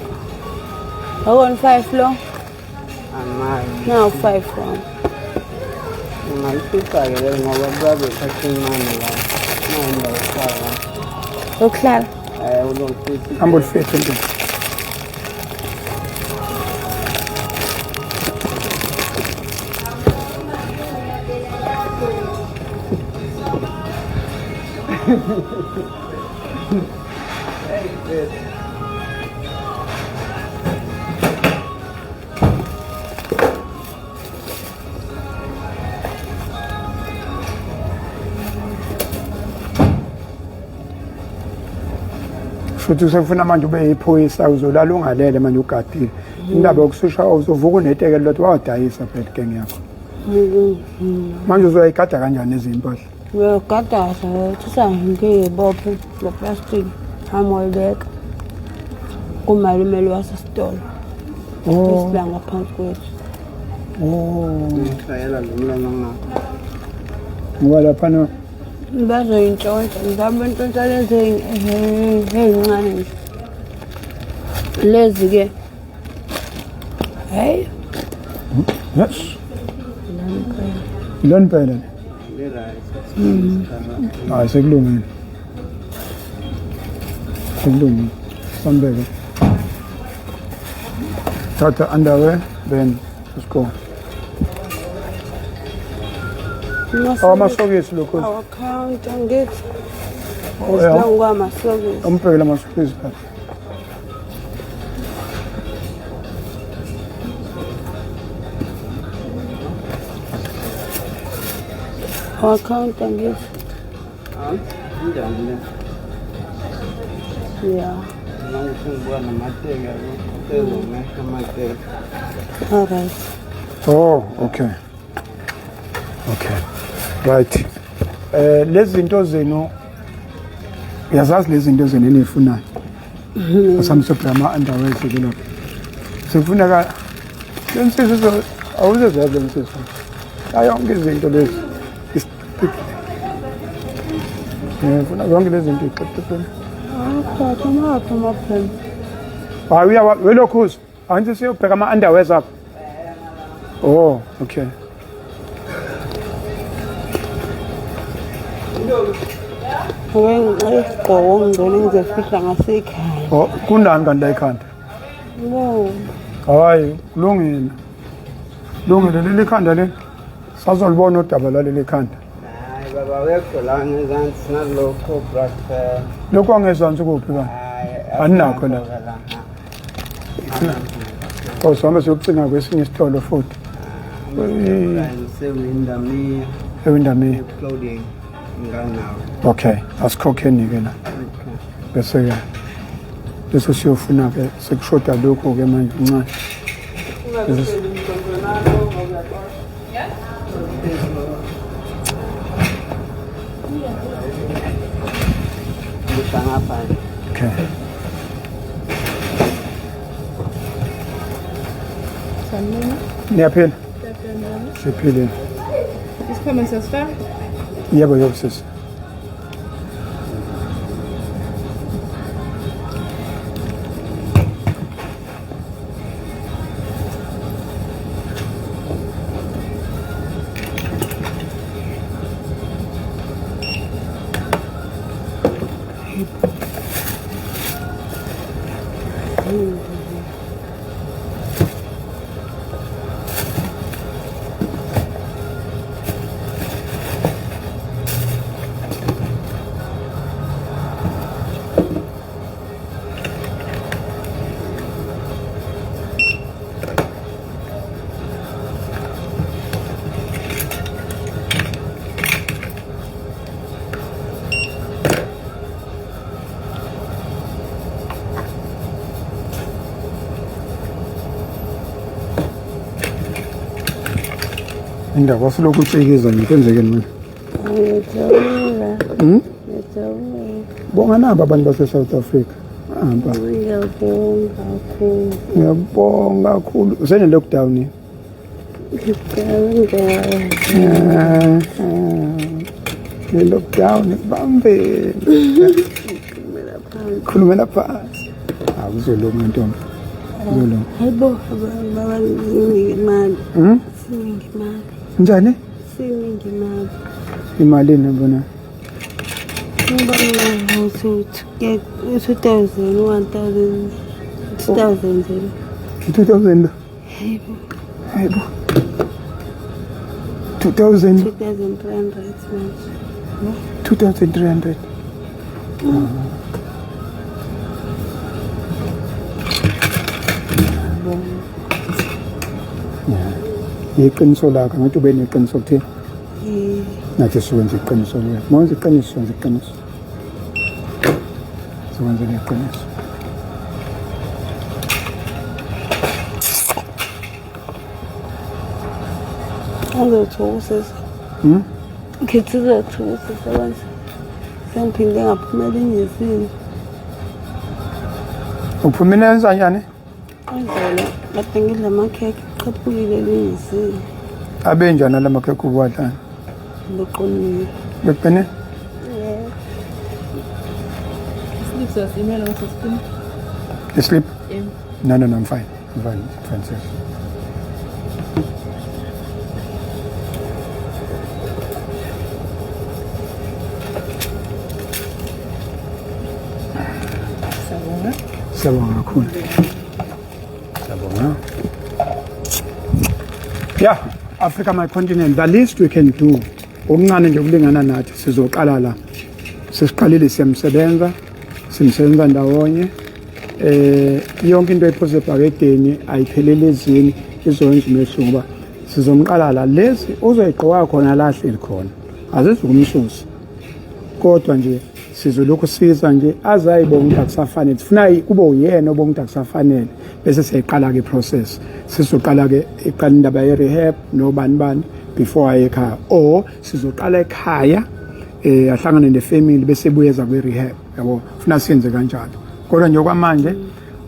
Awon 5 lo. Amayi. Nawu 5 wami. Ungayifika-ke le ngoba babe thatha incane la. Nawindawo yokuhlala. Yokuhlala. Ulokufika. Hamba ulifethe nto. Futhi usefuna manje ube yiphoyisa uzolala ungalele manje ugadile. Indaba yokususha uzovuka uneteke lodwa wadayisa phela geng yakho. Manje uzoyigada kanjani ezimpahla? Ngiyogada thatha ngiyibophe ngeplastic hamba uyibeka kumalumelo wasesitolo. Oh. Esila ngaphansi kwethu. Oh. Ngishayela lo mlomo ngapha. Ngoba laphana Bazoyintshontsha mhlawumbe ntshontsha lezi ey'ncane nje. Lezi-ke hhayi yes. Ilona impela le. Le-right. Hayi sekulungile. Sekulungile. Sambeke. Thatha underwear then let's go. Oh, amasokisi lokho. Awakhawunti angithi. Oh, yeah. Esilongu kwamasokisi. Umbhekele amasokisi phela. Awakhawunti angithi. Injani le? Ya. Manje sengibuka namateki yabo. Sezomehla amateki. All right. Oh, okay. Okay. Right. Lezi zinto zenu uyazazi lezi zinto zenu enizifunayo. Asambe sobheka ama-underwear ke lapho. Sekufuneka le nsizwa awuzezazi le nsizwa. Ayonke izinto lezi. Ngifuna zonke lezi zinto iqeqeqe. Athatha amaphi amapheni. Hayi uyawa welokhuza. Angithi siyobheka ama-underwear apha. Oh, okay. Ake ngicela isigqoko ngigcine ngizofihla ngasekhaya. Oh, kunani kanti la ekhanda? No. Hayi, kulungile. Lungile leli khanda leli. Sazolibona udaba lwaleli khanda. Hayi baba wekho la ngezansi nalokho brother. Lokhu angezansi kuphi kanti? Hayi Aninakho la. Oh, sihambe siyocinga kwesinye isitolo futhi. Sewindamia Ewindamia. clothing nganawo. Okay, asikhokheni ke la. Bese ke bese siyofuna ke sekushoda lokho ke manje kancane. Lisha ngapha. Okay. Niyaphila? Siphilile. Isikhwama siyasifaka? Yebo, yebo sisi. Indaba wasulokhu utshikiza nje kwenzekeni manje? Ngiyajabula. Hmm? Ngiyajabula. Bonga nabo abantu base-South Africa. Hamba. Ngiyabonga kakhulu. Ngiyabonga kakhulu. Usene-lockdown yini? Ngiyabonga. Ne-lockdown ikubambile. Khulumela phansi. Akuzolunga ntombi. Kuzolunga. Hayibo, baba siningi imali. Hmm? Siningi imali. Njani? Siningi imali. Imalini bona? Ngibona ukuthi 2000, 1000, 2000 nje. 2000 lo. Hayibo. Hayibo. 2000 2300 manje. 2300. Yeah. Iqiniso lakho ngathi ube neqiniso kuthini? Nathi siwenza iqiniso kuwe. Mawenza iqiniso wenza iqiniso. Siwenza iqiniso. Angizothuka usisi. Hmm? Ngithi uzothuka usisi manje. Sengiphinde ngaphumela enyezini. Uphumile wenza njani? Izolo kade ngidla amakhekhe qhaphukile enyezini. Abenjani la makhekhe ubuwadlana? Beqinile. Beqine? Yeah. Islip siyasi-email ngisosifuna. Sleep? Yebo. No, no, no, I'm fine. I'm fine. I'm fine, sis. Siyabonga. Siyabonga kakhulu. Siyabonga. Yeah, Africa my continent, the least we can do. Okuncane nje kulingana nathi sizoqala la. Sesiqalile siyamsebenza, simsebenza ndawonye. Yonke into ephose ebhakedeni ayiphelele ezini izoyenza umehluko ngoba sizomqala la lezi uzoyigqoka khona la ahleli khona. Azizukumsusa. Kodwa nje sizolokhu siza nje azayibona ukuthi akusafanele. Sifuna kube uyena obona ukuthi akusafanele bese siyayiqala ke process. Sizoqala ke iqala indaba ye rehab nobani bani before aye ekhaya or sizoqala ekhaya ahlangane nefamily bese buyeza kwi rehab yabo. Funa siyenze kanjalo. Kodwa nje okwamanje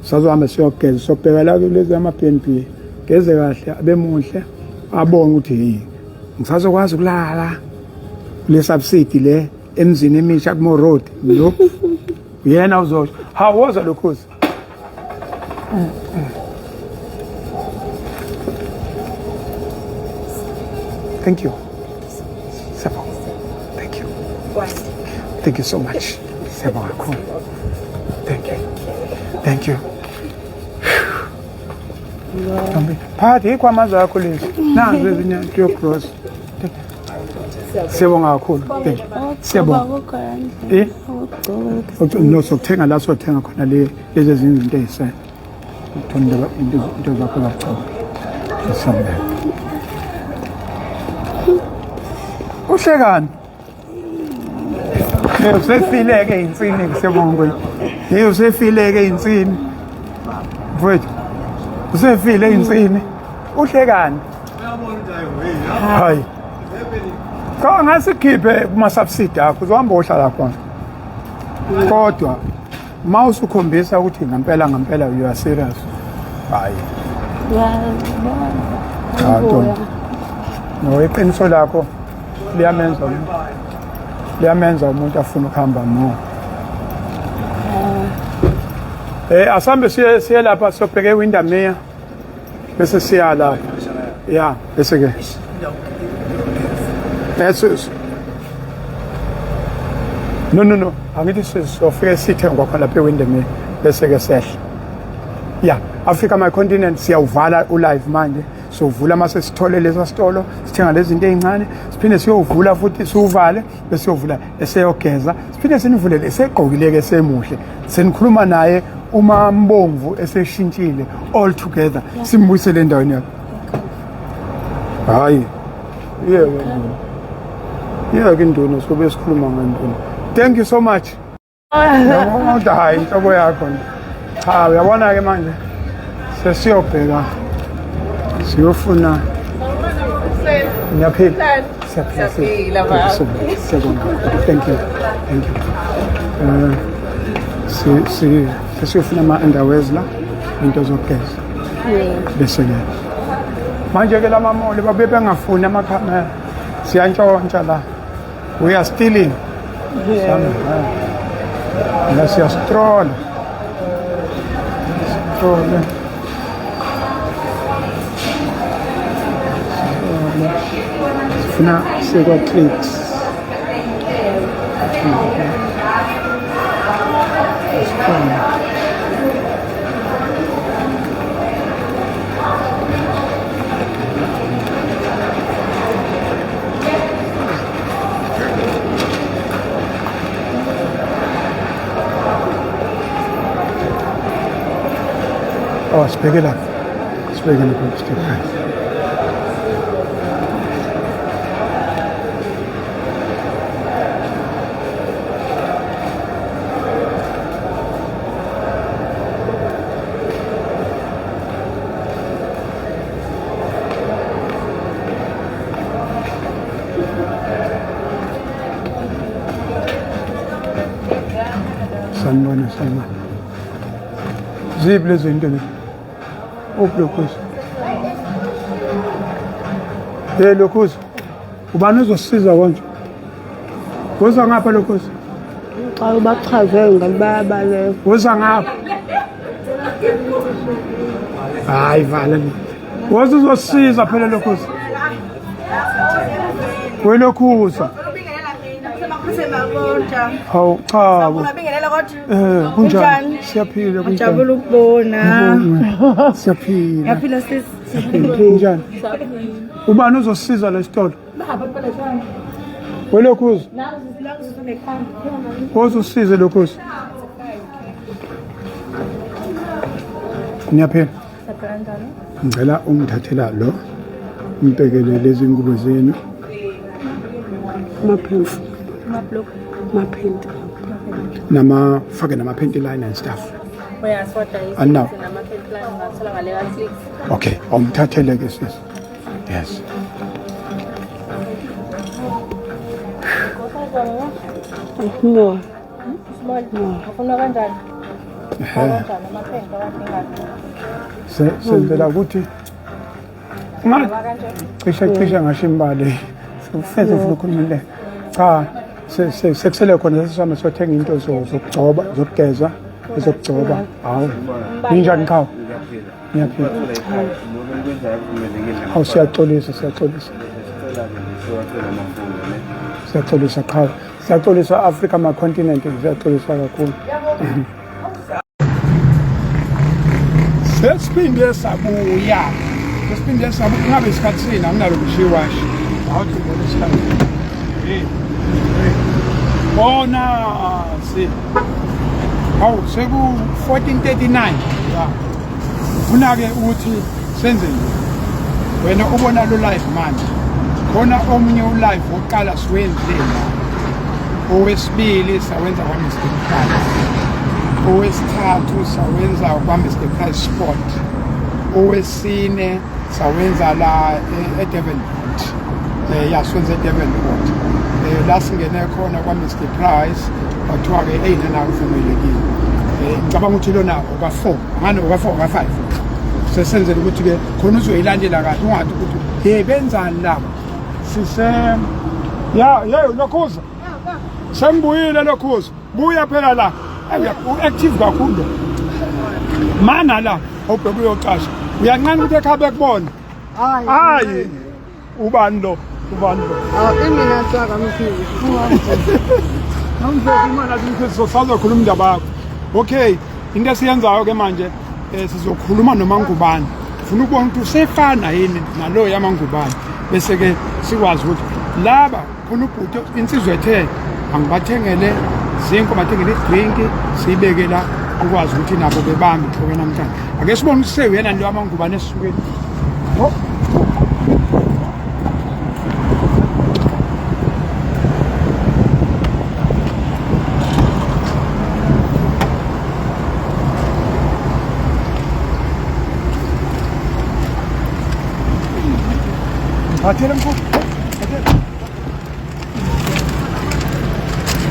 sazohamba siyogeza sobheka la kulezi ama BNB geze kahle abemuhle abone ukuthi hey ngisazokwazi ukulala kule subsidy le emzini emisha kumo road nope. Yena uzosho hawoza lokhuzi. Thank you. Siyabonga. Thank you. Thank you so much. Siyabonga kakhulu. Thank you. Thank you. Ntombi, phakathi ikhwama zakho lezi. Nazo ezinye into cross. Siyabonga kakhulu. Thank you. Siyabonga. Eh? No, sokuthenga la sothenga khona le lezi ezinye izinto ey'sele. Uthola into zakho zakugcoba. Siyabonga. Uhlekani? Hey, usefile-ke insini siyabonga. Hey, usefile-ke insini. Mfowethu. Usefile insini. Uhlekani? Hayi. Cha ngasikhiphe kuma subsidy akho uzohamba ohlala khona. Kodwa uma usukhombisa ukuthi ngempela ngempela you are serious, hayi. Cha, ntombi. No, iqiniso lakho liyamenza umuntu liyamenza umuntu afune ukuhamba more. Asambe siye lapha siyobheka eWindermere bese siya lapha. Ya, bese ke. Bese No no no, angithi sofike sithengwa khona lapha eWindermere bese ke sehla. Ya, Africa My Continent siyawuvala ulive manje. Sovula mase sithole lesa sitolo, sithenga lezi zinto ezincane, siphinde siyovula futhi siwuvale bese siyovula eseyogeza, siphinde sinivulele esegqokile ke semuhle. Senikhuluma naye uma mbomvu eseshintshile all together, simbuyisele endaweni yakhe. Hayi. Yeke nduna. Yeke nduna sobe sikhuluma nganduna. Thank you so much. Kodwa hayi inhlobo yakho nje. Cha uyabona ke manje sesiyobheka siyofuna. Ngiyaphila. Siyaphila. Siyaphila, Thank you so much. Siyabonga. Thank you. Thank you. Si si sesiyofuna ama underwears la into zokugeza. Bese ke manje ke lama mall babe bengafuni amakhamera. Siyantshontsha la. We are stealing. Yeah. La siyastrola. Strola. Sifuna sikwa clicks. Strola. Oh, sibheke lapha. Sibheke lapha step. Sanibona, sanibona. Ziphi lezi zinto lezi? Uphi lokhuza? Hey lokhuza. Ubani uzosisiza konje? Woza ngapha lokhuza. Xa ubachaze ngathi bayabaleka. Woza ngapha. Hayi vala le. Woza uzosisiza phela lokhuza. Welokhuza. Hawu cha bo. Kunjani? Siyaphila kunjani? Ngijabula ukubona. Siyaphila. Ngiyaphila sis. Kunjani? Ubani uzosisiza la sitolo? Welokhuza. Woza usisize lokhuza. Niyaphila? Ngicela ungithathela lo ngibhekele lezi ngubo zenu. Amaphenti. Amaphenti. Nama fake nama panty line and stuff. Anawo. Okay, awumthathele ke sis. Yes. No. Senzela ukuthi cishe cishe ngasho imbali sefeze ufuna ukukhuluma cha sekusele khona sesihamba siyothenga into zokugcoba zokugeza ezokugcoba. Hawu ninjani qhawe? Ngiyaphila. Hawu siyaxolisa, siyaxolisa, siyaxolisa qhawe, siyaxolisa Africa ma continent, siyaxolisa kakhulu. Sesiphinde sabuya, sesiphinde sabuya. Ngabe isikhathi sini? Anginalo ngisho iwashi. Awuthi ngibona isikhathi. Hey, hey. Bona si. Hawu seku 14:39. Ya. Ufuna ke ukuthi senze nje. Wena ubona lo live manje. Khona omunye ulive wokuqala siwenzile la. Owesibili sawenza kwa Mr Price. Owesithathu sawenza kwa Mr Price Sport. Owesine sawenza la eDevonport. Ya, siwenze eDevonport. La singene khona kwa-Mr Price, kwathiwa-ke eyinana akuvumelekile. Ngicabanga ukuthi lona oka-4, ngani oka-4 oka-5, sesenzela ukuthi-ke khona uzoyilandela kahle, ungathi ukuthi hey benzani laba. Sise ya yeyo lokhuza sengibuyile, lokhuza buya phela la, u-active kakhulu mana la, awubheke uyocasha, uyanqana ukuthi ekhaya bekubona. Hayi, ubani lo? Ubani lo? Ah, imina saka Mkhize. Namhlanje imali athi Mkhize sosazokhuluma indaba yakho. Okay, into esiyenzayo ke manje sizokhuluma noMangubane. Funa ukubona ukuthi usefana yini nalo yaMangubane. Bese ke sikwazi ukuthi laba khona ubhuti insizwa ethe angibathengele zinkwa, bathengele idrink, siyibeke la ukwazi ukuthi nabo bebambe inhloko namhlanje. Ake sibone ukuthi sewuyena lo yaMangubane esukeni. Oh. Ngiphathele mkhulu.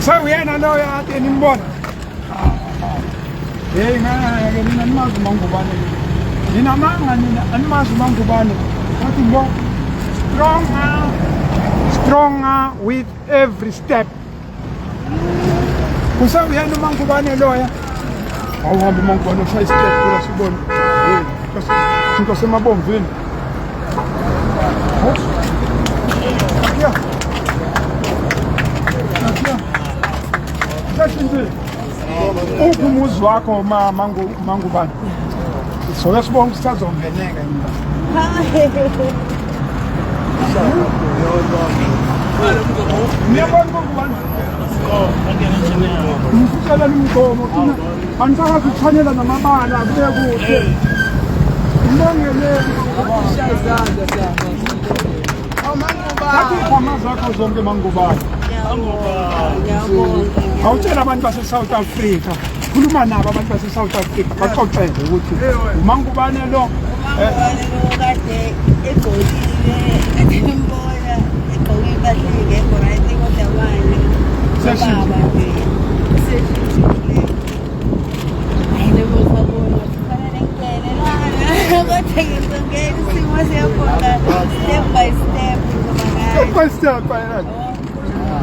Sewuyena loyo ade nimbona. Hey ngeke nina nimazi uMangubane. Nina manga nina animazi uMangubane. Wathi ngo stronger, stronger with every step. Kusewuyena uMangubane loya. Awuhambe uMangubane ushaya istep phela sibone. Hey, Nkosi emabomvini. Yeah. Yeah. Uphi umuzi wakho Mangubane? Soke sibonke ukuthi sazongeneka yini. Niyabona Mangubane? Ngikutshelela umgomo thina anisakwazi ukuthanyela namabala kube kuhle. Mbongeleni Thatha iy'khwama zakho zonke Mangubane. Awutshela abantu base-South Africa, khuluma nabo abantu base-South Africa, baxoxele ukuthi uMangubane lo. Umangubane lo kade egqokile, kade nimbona egqoke impahla engekho right, kodwa manje Seshintshile. ubaba nje seshintshile. Hayi noma usabona kufanele ngicele lana, kodwa ngizongena isimo siyakhona step by step ngizoba Step ngayo. by step ayena.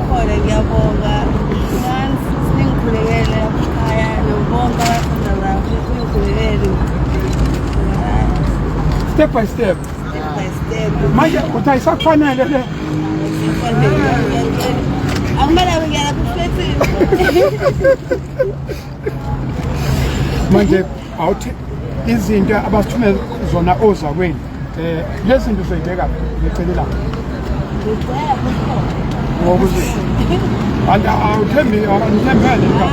Khona ngiyabonga. Once ningikhulekele lapha ekhaya nobonke abathandazayo futhi ningikhulekele. Step by step. Step by step. Manje uthi ayisakufanele le. Akumele ngiyala kuflethini. Manje awuthi izinto abasithume zona ozakwenu, lezi zinto uzoyibeka ngecele lapho ngoba uze anti awuthembi awuthembele ka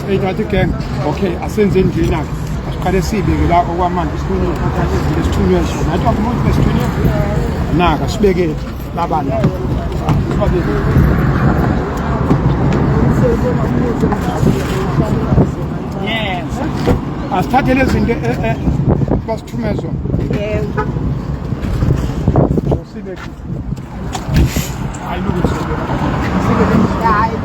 eyithatha igenge. Okay, asenzeni njena-ke, asiqale siyibeke la okwamanje, sifune ukuthatha izinto esithunywe zona. Athi umuntu besithunywe naka, sibeke labana, sibabeke. Yes, asithathe lezi zinto basithume zona. Yebo. Sibeke, hayi lokuthi sibeke. Hayi.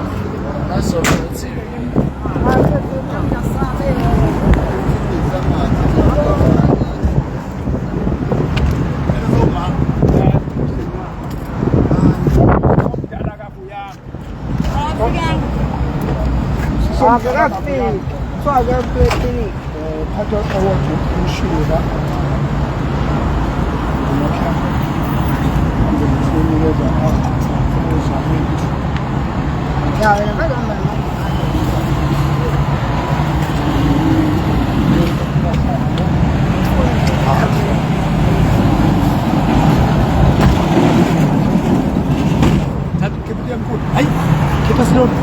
Omdala kabuyanga. Akafiki. Kuthiwa akafiki eklinikhi. Thatha owodwa umshini la. Ngizokunikeza ozakwethu. Ya wena vele hamba nomama. Thatha ikhephu yamkhulu. Hayi, khipha silona.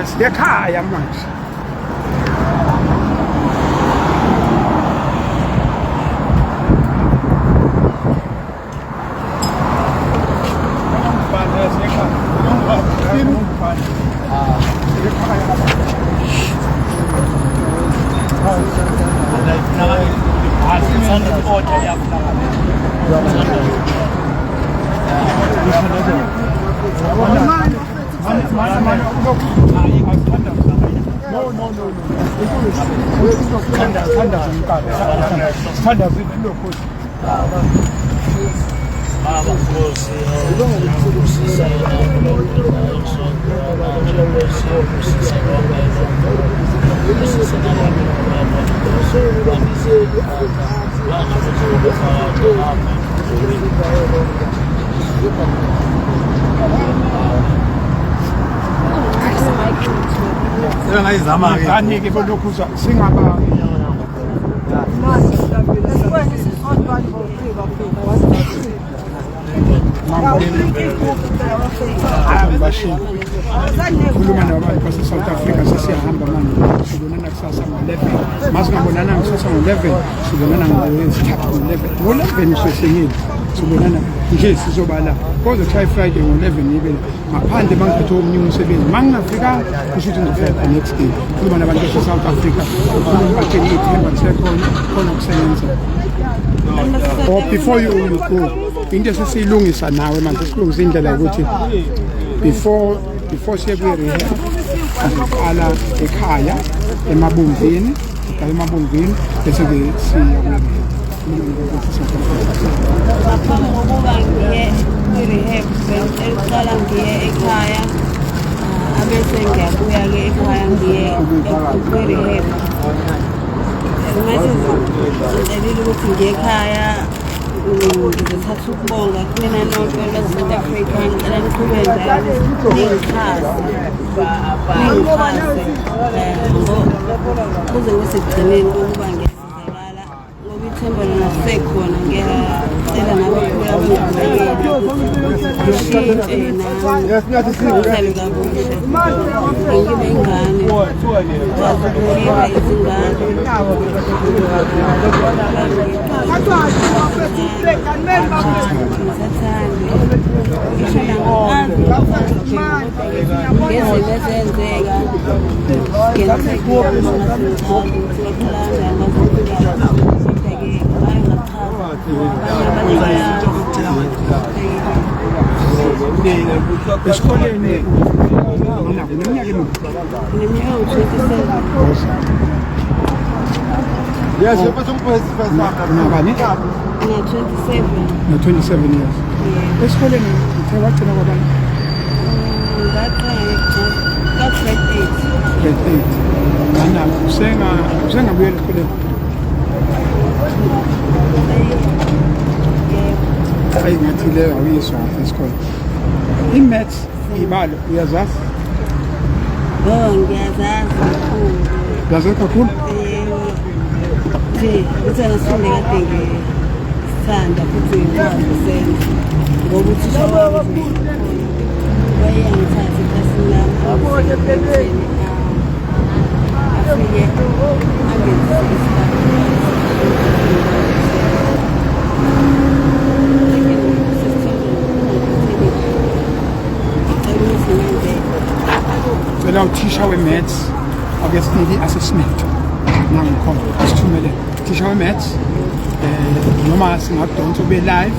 Siyekhaya manje. Thandaza umqala. Thandaza ilokhu. Baba Nkosi, ubusisa yena Nkosi, ubusisa nabantu baba Nkosi, Amen. Ngani-ke bolokhu singaba khuluma nabantu base-South Africa sesiyahamba manje sibonana kusasa ngo-11 masingabonana kusasa ngo-11 sibonana ngolwesithathu ngo-11 ngo-11 sesengile sibonana nje sizoba la koze kuthiwa i-Friday ngo-11 ngibe ngaphandle uma ngiphethe omunye umsebenzi uma ngingafikanga kusho ukuthi ngizofika the next day khuluma nabantu base-South Africa khuluma batshele ithemba lisekhona khona kusebenzela or before you, you go into esesiyilungisa nawe manje silungisa indlela yokuthi before siye kwi-rehab sizoqala ekhaya emabomvini siqala emabomvini bese-ke siya kwi-rehab. Ngaphambi kokuba ngiye kwi-rehab bengicela ukuqala ngiye ekhaya, abese ngiyabuya-ke ekhaya ngiye kwi-rehab. Ngathi ngicelile ukuthi ngiye ekhaya, ngizothatha ukubonga kunina nonke lase-South Africa. Ngicela niqhubeke njalo ningixhase, ningixhase kuze kube sekugcineni kokuba ngiyasizakala, ngoba ithemba lona lisekhona. Ngiyacela nabakhula bangikhulekele ngishintshe nami ngihlale kabusha, ngibe ingane ngikwazi ukuhira izingane. Ngisathande ngisho nangaphansi ngezimo ezenzeka ngenzeka ukuthi waqala kanjani ngazofika, kodwa-ke baye ngachaza Esikoleni uneminyaka emingaki? Ngineminyaka ewu-27. Unabani? Ngina-27. No-27 years. Esikoleni uthe wagcina kwabani? Ngaqala ka-grade 8. Grade 8. Mana usengabuyela esikoleni? Yebo. Ayi, ngathi leyo awuyiswa kahle isikole. I-maths, ibalo, uyazazi? Oh, ngiyazazi kakhulu. Uyazazi kakhulu? Yebo. Nje, ukuthi ngasifunde kade ngisithanda futhi ngikwazi ukusenza. Ngoba uthisha wami wayengithatha eklasini lami angise afike angenzise isibalo. Ngicela ukuthi ngenze Cela uthisha we-maths ake sinike i-assessment nangikhona asithumele uthisha we-maths noma singadonsa ube live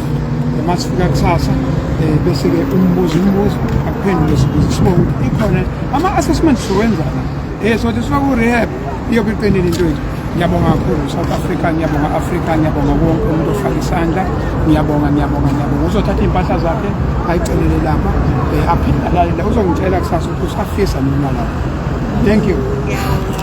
uma sifika kusasa, bese-ke umbuzo imibuzo akuphendule, sibuze sibone ukuthi ikhona ama-assessment siwenza la sothi sifaka ku-rehab iyobe iqinile into yethu. Ngiyabonga kakhulu South Africa, ngiyabonga Africa, ngiyabonga wonke umuntu ofaka isandla. Ngiyabonga, ngiyabonga, ngiyabonga. Uzothatha iy'mpahla zakhe ayicelele lapha, aphinde alale la. Uzongitshela kusasa ukuthi usafisa noma lapha. Thank you. Ngiyabonga.